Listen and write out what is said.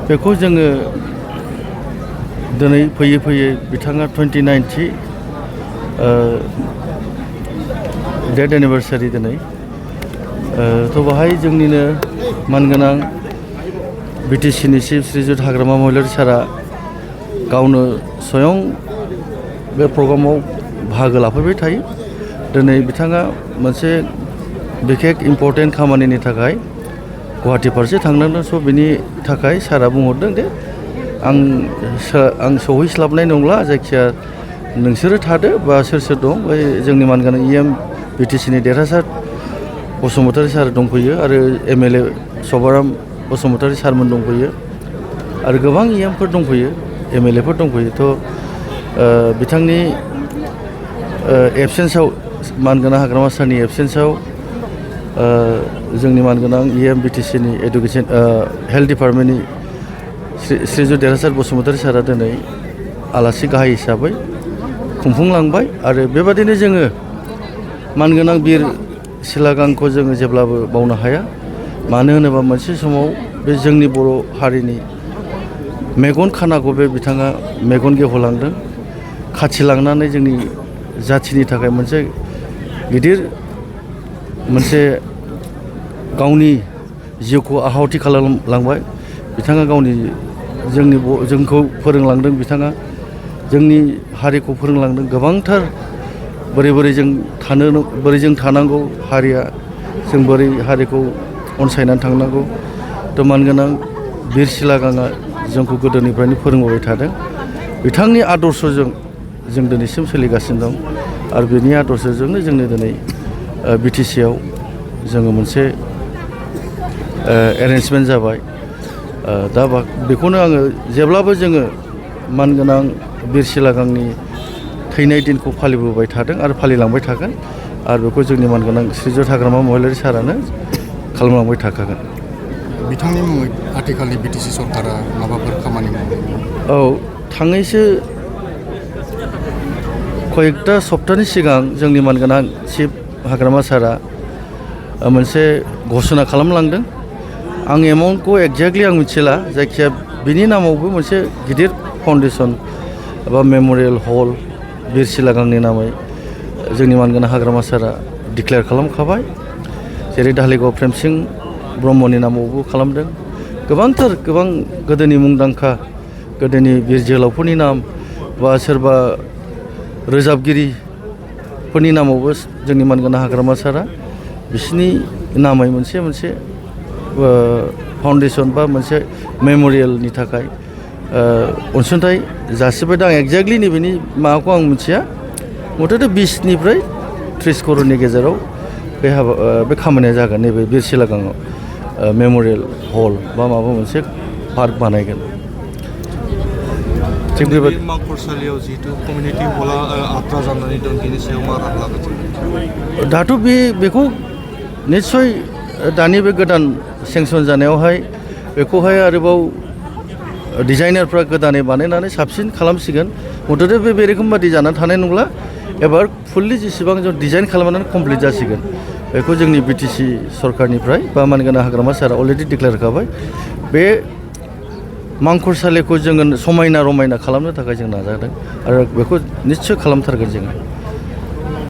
बेखौ जोङो दिनै फैयै फैयै बिथाङा 29 डेथ एनिभार्सारि दिनै थ' बाहाय जोंनिनो मानगोनां बिटिसिनि चिफ श्रीजुत हाग्रामा महिलारी सारा गावनो स्वयं बे प्रग्रामाव बाहागो लाफैबाय थायो। दिनै बिथाङा मोनसे बिखेक इम्पर्टेन्ट खामानिनि थाखाय गुवाहाटि फारसे थांनांदों। स' बिनि थाखाय सारा बुंहरदों दे आं सहैस्लाबनाय नंला, जायखिया नोंसोरो थादो बा सोर सोर दं बै जोंनि मानगोनां EM बिटिसिनि देरहासार बसुमतारी सार दंफैयो आरो MLA सभाराम बसुमतारी सारमोन दंफैयो आरो गोबां EMफोर दंफैयो, MLAफोर दंफैयो। थ' बिथांनि एबसेन्सआव मानगोनां हाग्रामा सारनि एबसेन्सआव जोंनि मानगोनां EM बिटिसिनि एडुकेसन हेल्थ डिपार्टमेन्टनि श्रीजुत देरहासार बसुमतारी सारा दिनै आलासि गाहाय हिसाबै खुंफुंलांबाय आरो बेबादिनो जोङो मानगोनां बिर सिलागांखौ जोङो जेब्लाबो बावनो हाया। मानो होनोबा मोनसे समाव बे जोंनि बर' हारिनि मेगन खानाखौ बे बिथाङा मेगन गेवहोलांदों, खाथिलांनानै जोंनि जाथिनि थाखाय मोनसे गिदिर मोनसे गावनि जिउखौ आहुति खालामलांबाय। बिथाङा गावनि जोंखौ फोरोंलांदों, बिथाङा जोंनि हारिखौ फोरोंलांदों गोबांथार बोरै जों थानांगौ हारिया, जों बोरै हारिखौ अनसायनानै थांनांगौ। थ' मानगोनां बिर सिलागाङा जोंखौ गोदोनिफ्रायनो फोरोंबोबाय थादों। बिथांनि आदर्शजों जों दिनैसिम सोलिगासिनो दं आरो बिनि आदर्शजोंनो जोंनो दिनै BTCआव जोङो मोनसे एरेन्जमेन्ट जाबाय। दा बेखौनो आङो जेब्लाबो जोङो मानगोनां बिर सिलागांनि थैनाय दिनखौ फालिबोबाय थादों आरो फालिलांबाय थागोन आरो बेखौ जोंनि मानगोनां श्रीजुत हाग्रामा महिलारी सारानो खालामलांबाय थाखागोन। बिथांनि मुङै आथिखालनि BTC सरकारा माबाफोर खामानि मावदों? औ, थांनायसो कयेकथा सप्तानि सिगां जोंनि मानगोनां चिफ हाग्रामा सारा मोनसे घोषणा खालामलांदों। आं एमाउन्टखौ एक्जेक्टलि आं मिथिला, जायखिया बिनि नामावबो मोनसे गिदिर फाउन्डेसन एबा मेम'रियेल हल बिर सिलागांनि नामै जोंनि मानगोनां हाग्रामा सारा डिक्लेयार खालामखाबाय। जेरै धालिगाव प्रेमसिं ब्रह्मनि नामावबो खालामदों। गोबां गोदोनि मुंदांखा गोदोनि बिर जोहोलावफोरनि नाम बा सोरबा रोजाबगिरिफोरनि नामावबो जोंनि मानगोनां हाग्रामा सारा बिसिनि नामै मोनसे फाउन्डेसन बा मोनसे मेम'रियेलनि थाखाय अनसुंथाइ जासिबाय दं। आं एक्जेक्टलि नैबेनि माबाखौ आं मिथिया, मथथे 20निफ्राय 30 करोड़नि गेजेराव बे खामानिया जागोन। नैबे बिर सिलागाङाव मेम'रियेल हल बा माबा मोनसे पार्क बानायगोन। थिग बेबायदि मांखरसालियाव जिहेतु कमिउनिटि हला आद्रा जानानै दं, बेनि सायाव मा राहा लागोन? दाथ' बेखौ निस्सय दानि बे गोदान सेंसन जानायावहाय बेखौहाय आरोबाव डिजाइनारफ्रा गोदानै बानायनानै साबसिन खालामसिगोन। मथथे बे रोखोम बादि जानानै थानाय नंला, एबार फुल्लि जेसेबां जों डिजाइन खालामनानै कमप्लिट जासिगोन। बेखौ जोंनि BTC सरकारनिफ्राय बा मानगोनां हाग्रामा सारा अलरेडि डिक्लेयार खाबाय। बे मांखरसालिखौ जोङो समायना रमायना खालामनो थाखाय जों नाजादों आरो बेखौ निस्सय खालामथारगोन जोङो।